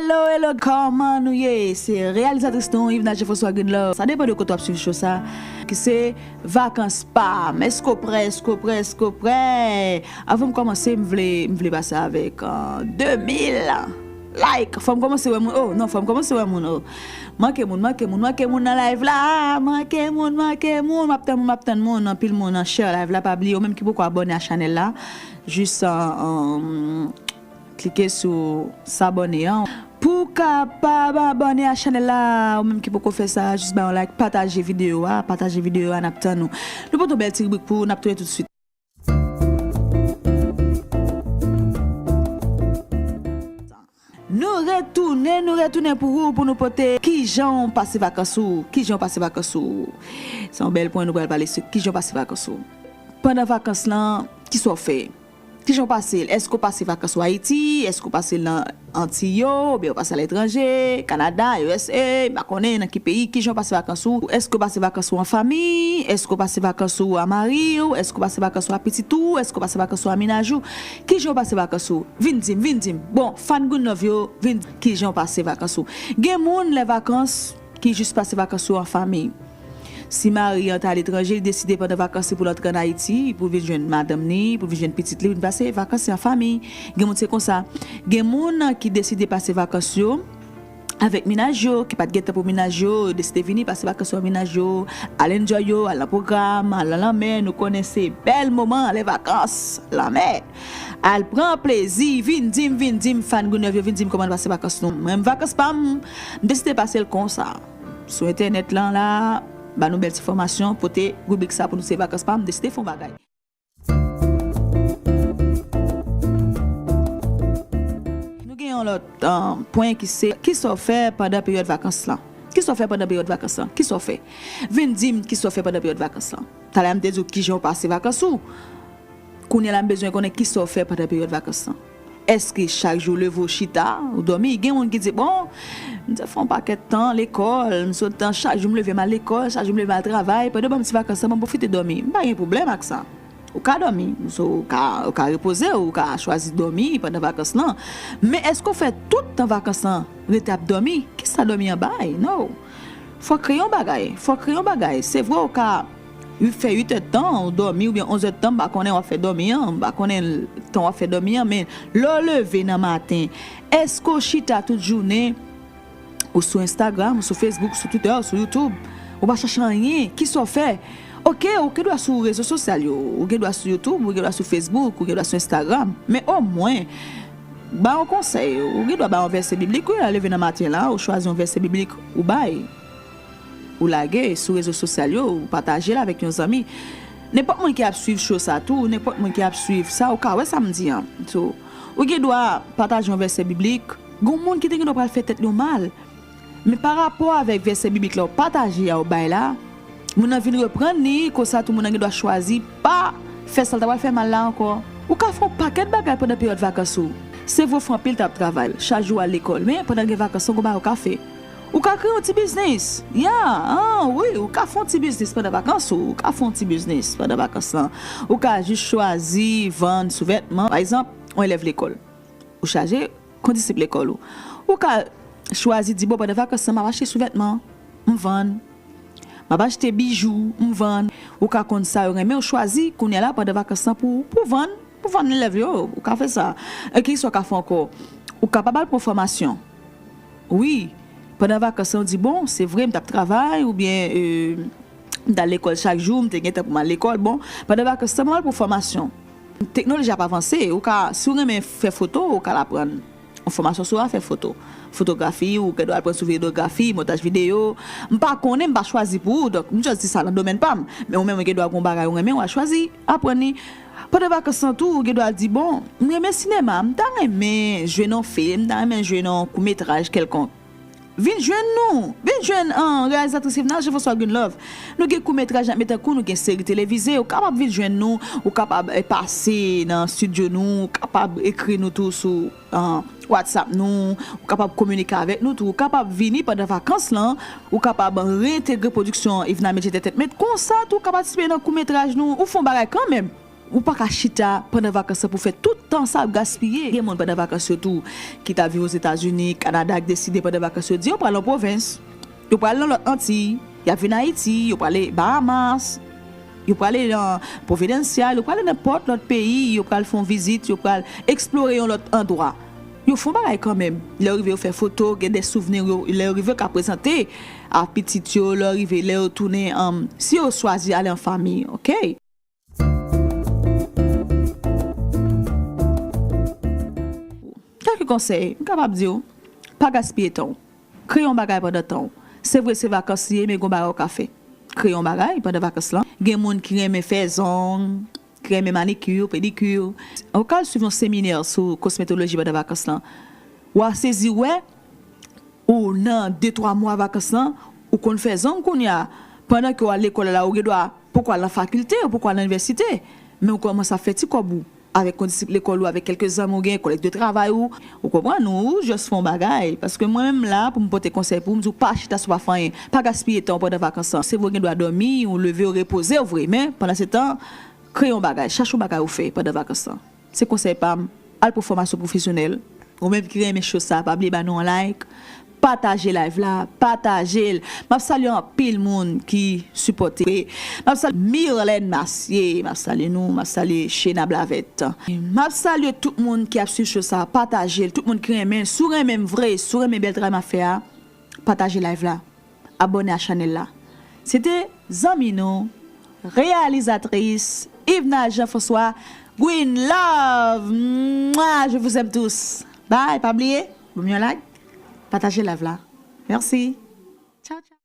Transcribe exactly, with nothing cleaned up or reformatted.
Hello, hello, kòman nou ye? Se reyalizatris nou, Yvna Jean François Green Love. Sa depann de kote w ap swiv show sa, ki se Vakans pa m. Èske w prè? Èske w prè? Èske w prè? Avan m kòmanse, m vle, m vle pase avèk, euh, de mil like. Fò m kòmanse wè moun. Oh, non, fò m kòmanse wè moun. Oh. Manke moun, manke moun, manke moun nan live la. Manke moun, manke moun. M ap tann moun, m ap tann moun. Anpil moun nan share live la. Pa bliye, ou menm ki poko abòne a chanèl la, jis, euh, euh, klike sou s'abonner an. Pou w kapab abòne a chanèl la, ou menm ki poko fè sa, jis ba yon like, pataje videyo a, pataje videyo a, n ap tann ou. Nou pote yon bèl ti ribrik pou ou, n ap tounen tout swit. Nou retounen, nou retounen pou ou, pou nou pote kijan w pase vakans ou, kijan w pase vakans ou. Se yon bèl pwen nou pral pale sou kijan w pase vakans ou. Pandan vakans lan, kisa w fè? Kijan w pase l? Èske w pase vakans ou Ayiti? Èske w pase l nan Antiy yo? Oubyen w pase aletranje? Kanada, U S A, m pa konnen nan ki peyi. Kijan w pase vakans ou? Èske w pase vakans ou an fanmi? Èske w pase vakans ou a mari w? Èske w pase vakans ou a pitit ou? Èske w pase vakans ou a mennaj ou? Kijan w pase vakans ou? Vin di m, vin di m. Bon, fan Green Love yo, vin di m kijan w pase vakans ou. Gen moun, lè vakans, ki jis pase vakans yo an fanmi. Si mari an t aletranje, li deside pandan vakans li pou l antre ann Ayiti, pou l vin jwenn madanm li, pou l vin jwenn pitit li, vin pase vakans li an fanmi. Gen moun se konsa. Gen moun ki deside pase vakans yo avèk mennaj yo, ki pa t gen tan pou mennaj yo, yo deside vini pase vakans yo ak mennaj yo, al enjoy yo, al nan pwogram, al nan lanmè, nou konnen se bèl moman lè vakans, lanmè. Al pran plezi, vin di m, vin di m, fan Green Love yo, vin di m kòman n pase vakans nou. Mwen, vakans pa m, m deside pase l konsa. Sou entènèt lan la, ba nou bèl ti fòmasyon, pote ribrik sa pou nou se vakans pa m, m deside fè yon bagay. Nou gen yon lòt, um, pwen ki se, kisa w fè pandan peryòd vakans lan? Kisa w fè pandan peryòd vakans lan? Kisa w fè? Vin di m kisa w fè pandan peryòd vakans lan. Talè a m te di w kijan w pase vakans ou. Kounye a la m bezwen konnen kisa w fè pandan peryòd vakans lan. Èske chak jou w leve w chita, ou dòmi? Gen moun ki di, bon, m te fè yon pakèt tan lekòl, m sot tan, chak jou m leve m al lekòl, chak jou m leve m al travay, pandan ban m ti vakans lan, ban m pwofite dòmi. M pa gen pwoblèm ak sa. Ou ka dòmi, so, ou ka, ou ka repoze w, ou ka chwazi dòmi pandan vakans lan. Men èske w fè tout tan vakans lan rete ap dòmi? Kisa dòmi an bay? No. Fò w kreye yon bagay. Fò w kreye yon bagay. Se vre, ou ka fè uit èdtan, ou dòmi, oubyen onz èdtan, m pa konnen w ap fè dòmi an, m pa konnen tan w ap fè dòmi an, men lè w leve nan maten, èske w chita tout jounen, ou sou Instagram, ou sou Facebook, ou sou Twitter, ou sou YouTube, ou pa chache anyen, kisa w fè? Oke, ou gen dwa sou rezo sosyal yo, ou gen dwa sou YouTube, ou gen dwa sou Facebook, ou gen dwa sou Instagram, men omwen, ba yon konsèy, ou gen dwa ba yon vèsè biblik, wi, lè w leve nan maten la, ou chwazi yon vèsè biblik, ou bay, ou lage sou rezo sosyal yo, ou pataje l avèk yon zanmi. Nenpòt moun ki ap swiv show sa tou, nenpòt moun ki ap swiv sa, ou ka wè sa m di an. So, ou gen dwa pataje yon vèsè biblik, gen moun ki te gen dwa pral fè tèt li yon mal. Men pa rapò avèk vèsè biblik la w pataje a, w bay la, moun nan vin reprann li, konsa tou moun nan gen dwa chwazi pa fè sa l ta pral fè mal la ankò. Ou ka fè yon pakèt bagay pandan peryòd vakans ou. Se vre, w fè anpil tan ap travay, chak jou w al lekòl, men pandan gen vakans lan, gon bagay ou ka fè. Ou ka kreye yon ti biznis. Ya, an, wi, ou ka fè yon ti biznis pandan vakans ou. Ou ka fè yon ti biznis pandan vakans lan. Ou ka jis chwazi vann souvètman. Pa egzanp, yon elèv lekòl. Ou chaje kondisip lekòl ou. Ou ka chwazi di, bon, pandan vakans lan, m ap achte souvètman, m vann. M ap achte bijou, m vann. Ou ka konn sa yo renmen, ou chwazi kounye a la pandan vakans lan pou, pou vann, pou vann elèv yo. Ou ka fè sa. E kisa w ka fè ankò? Ou kapab al pran fòmasyon. Wi, pandan vakans lan, ou di, bon, se vre, m t ap travay, oubyen, euh, m t al lekòl chak jou, m te gen tan pou m al lekòl. Bon, pandan vakans lan, m al pran fòmasyon. Teknoloji ap avanse, ou ka, si w renmen fè foto, ou ka al aprann yon fòmasyon sou afè foto. Fotografi, ou gen dwa al pran sou videyografi, montaj videyo. M pa konnen, m pa chwazi pou ou, donk m just di sa nan domèn pa m. Men ou menm, ou gen dwa gen yon bagay ou renmen, w a chwazi aprann li. Pandan vakans lan tou, ou gen dwa di, bon, m renmen sinema, m ta renmen jwe nan yon fim, m ta renmen jwe nan yon koutmetraj kèlkonk. Vin jwenn nou, vin jwenn, an, reyalizatris Yvna Jean François Green Love. Nou gen koutmetraj n ap met an kou, nou gen seri televize, ou kapab vin jwenn nou, ou kapab, eh, pase nan estidyo nou, ou kapab ekri nou tou sou, an, WhatsApp nou, ou kapab kominike avèk nou tou, ou kapab vini pandan vakans lan, ou kapab reyentegre pwodiksyon Yvna Media Entertainment, konsa tou ou ka patisipe nan koutmetraj nou, ou fè yon bagay kanmenm. Ou pa ka chita pandan vakans lan pou fè tout tan sa ap gaspiye. Gen moun pandan vakans yo tou ki t ap viv Ozetazini, Kanada, ki deside pandan vakans yo di yo pral nan pwovens. Yo pral nan lòt Antiy, y ap vin Ayiti, yo prale Bahamas, yo prale nan Providencial, yo prale nenpòt lòt peyi, yo pral fè yon vizit, yo pral eksplore yon lòt andwa. Yo fè yon bagay kanmenm. Lè yo rive, yo fè foto, gen de souvni, yo, lè yo rive, yo ka prezante a pitit yo, lè yo rive, lè yo tounen, um, si yo chwazi ale an fanmi, oke? Kèk konsèy m kapab di w, pa gaspiye tan w. Kreye yon bagay pandan tan w. Se vre, se vakans li ye, men gen yon bagay ou ka fè. Kreye yon bagay pandan vakans lan. Gen moun ki renmen fè zong, ki renmen manikir, pedikir. Ou ka al swiv yon seminè sou kosmetoloji pandan vakans lan. W a sezi wè, ou nan de twa mwa vakans lan, ou konn fè zong kounye a. Pandan ke w al lekòl la, ou gen dwa poko al nan fakilte, ou poko al nan inivèsite. Men ou kòmanse ap fè ti kòb ou. Avèk kondisip lekòl ou, avèk kèlke zanmi ou gen, kòlèg de travay ou, ou konprann, ou jis fè yon bagay. Paske mwen menm la, pou m pote konsèy pou ou, m di w pa chita sou pa fè anyen. Pa gaspiye tan w pandan vakans lan. Se vre, ou gen dwa dòmi, ou leve, ou repoze w vre. Men, pandan se tan, kreye yon bagay. Chache yon bagay ou fè pandan vakans lan. Se konsèy pa m. Al pran fòmasyon pwofesyonèl. Ou menm ki renmen cho sa, pa bliye ba nou yon like. Pataje live la, pataje l. M ap salye anpil moun ki sipòte. M ap salye Mirlène Massier, m ap salye nou, m ap salye Shena Blavette. M ap salye tout moun ki ap swiv cho sa, pataje l. Tout moun ki renmen, si w renmen m vre, si w renmen bèl travay m ap fè a, pataje live la. Abòne a chanèl la. Se te zanmi nou, reyalizatris, Yvna Jean François, Gwyn Love. Mwa, je vous aime tous. Bye, pa bliye, ban m yon like, pataje live la. Mèsi. Tchaw, tchaw.